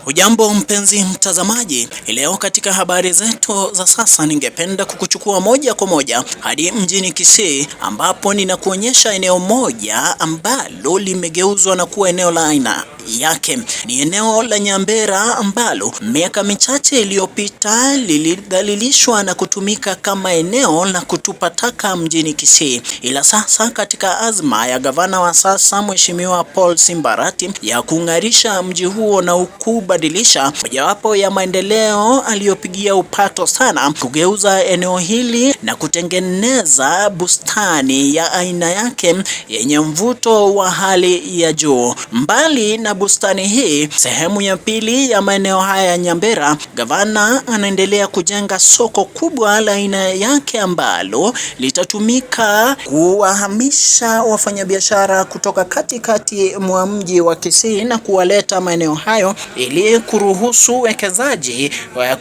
Hujambo mpenzi mtazamaji, leo katika habari zetu za sasa ningependa kukuchukua moja kwa moja hadi mjini Kisii ambapo ninakuonyesha eneo moja ambalo limegeuzwa na kuwa eneo la aina yake. Ni eneo la Nyambera ambalo miaka michache iliyopita lilidhalilishwa na kutumika kama eneo la kutupa taka mjini Kisii, ila sasa katika azma ya gavana wa sasa Mheshimiwa Paul Simbarati ya kung'arisha mji huo na ukubadilisha, mojawapo ya maendeleo aliyopigia upato sana kugeuza eneo hili na kutengeneza bustani ya aina yake yenye mvuto wa hali ya juu. Mbali na bustani hii, sehemu ya pili ya maeneo haya ya Nyambera, gavana anaendelea kujenga soko kubwa la aina yake ambalo litatumika kuwahamisha wafanyabiashara kutoka katikati mwa mji wa Kisii na kuwaleta maeneo hayo ili kuruhusu wekezaji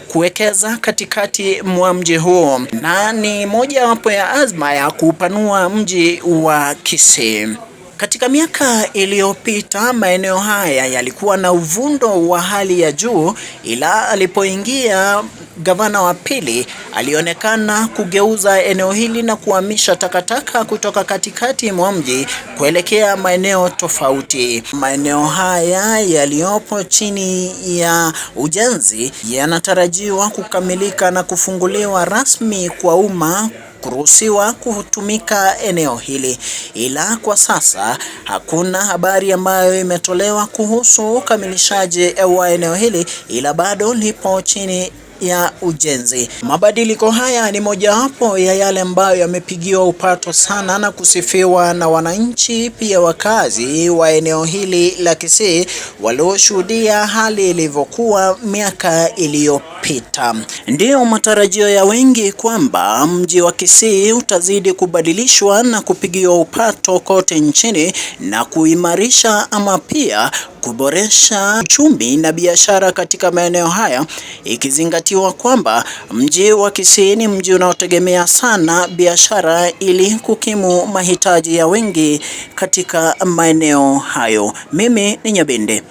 kuwekeza katikati mwa mji huo, na ni mojawapo ya azma ya kupanua mji wa Kisii. Katika miaka iliyopita maeneo haya yalikuwa na uvundo wa hali ya juu, ila alipoingia gavana wa pili alionekana kugeuza eneo hili na kuhamisha takataka kutoka katikati mwa mji kuelekea maeneo tofauti. Maeneo haya yaliyopo chini ya ujenzi yanatarajiwa kukamilika na kufunguliwa rasmi kwa umma kuruhusiwa kutumika eneo hili, ila kwa sasa hakuna habari ambayo imetolewa kuhusu ukamilishaji wa eneo hili, ila bado lipo chini ya ujenzi. Mabadiliko haya ni mojawapo ya yale ambayo yamepigiwa upato sana na kusifiwa na wananchi, pia wakazi wa eneo hili la Kisii walioshuhudia hali ilivyokuwa miaka iliyopita. Ndiyo matarajio ya wengi kwamba mji wa Kisii utazidi kubadilishwa na kupigiwa upato kote nchini na kuimarisha ama pia kuboresha uchumi na biashara katika maeneo haya, ikizingatiwa kwamba mji wa Kisii ni mji unaotegemea sana biashara ili kukimu mahitaji ya wengi katika maeneo hayo. Mimi ni Nyabende.